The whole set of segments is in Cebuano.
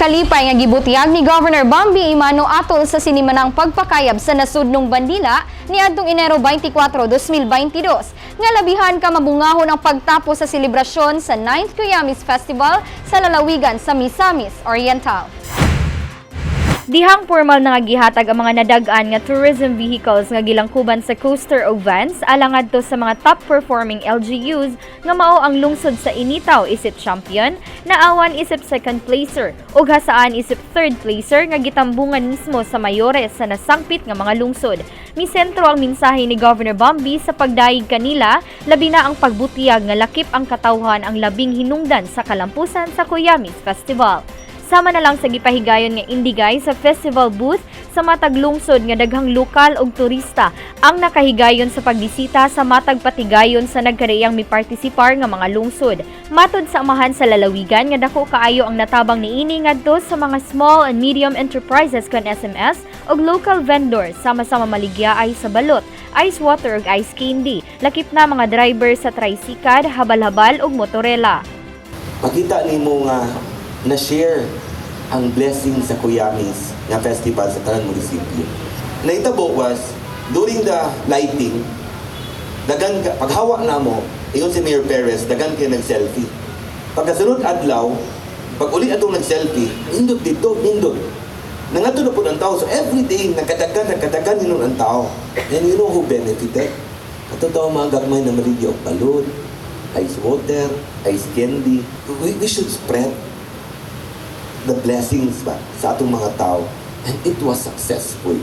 Kalipay nga gibutyag ni Governor Bambi Emano atol sa sinimanang pagpakayab sa nasudnong bandila niadtong Enero 24, 2022 nga labihan ka mabungahon ang pagtapos sa selebrasyon sa 9th Kuyamis Festival sa lalawigan sa Misamis Oriental. Dihang formal na nga gihatag ang mga nadag-an nga tourism vehicles nga gilangkuban sa coaster o vans alang ngadto sa mga top performing LGUs nga mao ang lungsod sa Initao isip champion, Naawan isip second placer ug Jasaan isip third placer nga gitambungan mismo sa mayores sa nasangpit nga mga lungsod. Misentro ang mensahe ni Governor Bambi sa pagdayeg kanila, labi na ang pagbutiyag nga lakip ang katawhan ang labing hinungdan sa kalampusan sa Kuyamis Festival. Sama na lang sa gipahigayon nga indigay sa festival booth sa matag lungsod nga daghang lokal ug turista ang nakahigayon sa pagbisita sa matag patigayon sa nagkareang mipartisipar nga mga lungsod. Matod sa amahan sa lalawigan nga dako kaayo ang natabang niini ngadto sa mga small and medium enterprises kon SMS ug local vendors sama sa mamaligyaay sa balot, ice water ug ice candy. Lakip na mga driver sa tricycle, habal-habal ug motorela. Makita nimo nga na-share ang blessing sa Kuyamis nga festival sa tanang munisipyo. Nahitabo was, during the lighting, dagan paghawa namo, ingon si Mayor Perez, dagan kay nag-selfie. Pagkasunod adlaw, pag uli atong nag-selfie, nindot dito, nindot. Nangadto na po ang tao. So every day, nagkadagan, nagkadagan yun ang tao. And you know who benefited? Kato tao mga gagmay na maligya og balot, ice water, ice candy. We should spread the blessings ba sa atong mga tao. And it was successful.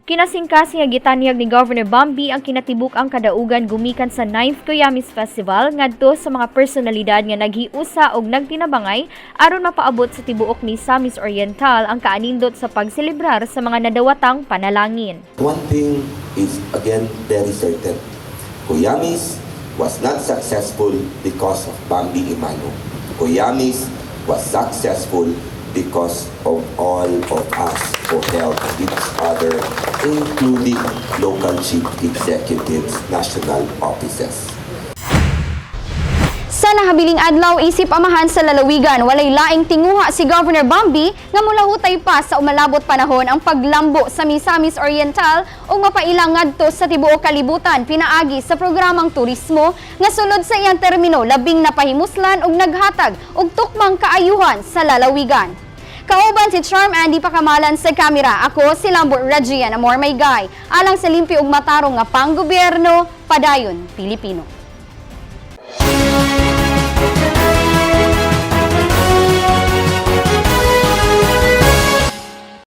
Kinasingkasing nga gitanyag ni Governor Bambi ang kinatibuk-ang kadaugan gumikan sa 9th Kuyamis Festival ngadto sa mga personalidad nga naghiusa og nagtinabangay aron mapaabot sa tibuok Misamis Oriental ang kaanindot sa pagselebrar sa mga nadawatang panalangin. One thing is again very certain. Kuyamis was not successful because of Bambi Emano. Kuyamis was successful because of all of us who helped each other, including local chief executives, national offices. Sa nahabiling adlaw isip amahan sa lalawigan, walay laing tinguha si Governor Bambi nga mulahutay pa sa umalabot panahon ang paglambo sa Misamis Oriental ug mapailang ngadto sa tibuok kalibutan pinaagi sa programang turismo nga sulod sa iyang termino labing napahimuslan ug naghatag og tukmang kaayuhan sa lalawigan. Kauban si Charm Andy Pakamalan sa kamera. Ako si Lambot Regian Amor Maygay. Alang sa limpyo ug matarong nga panggobyerno, padayon Pilipino.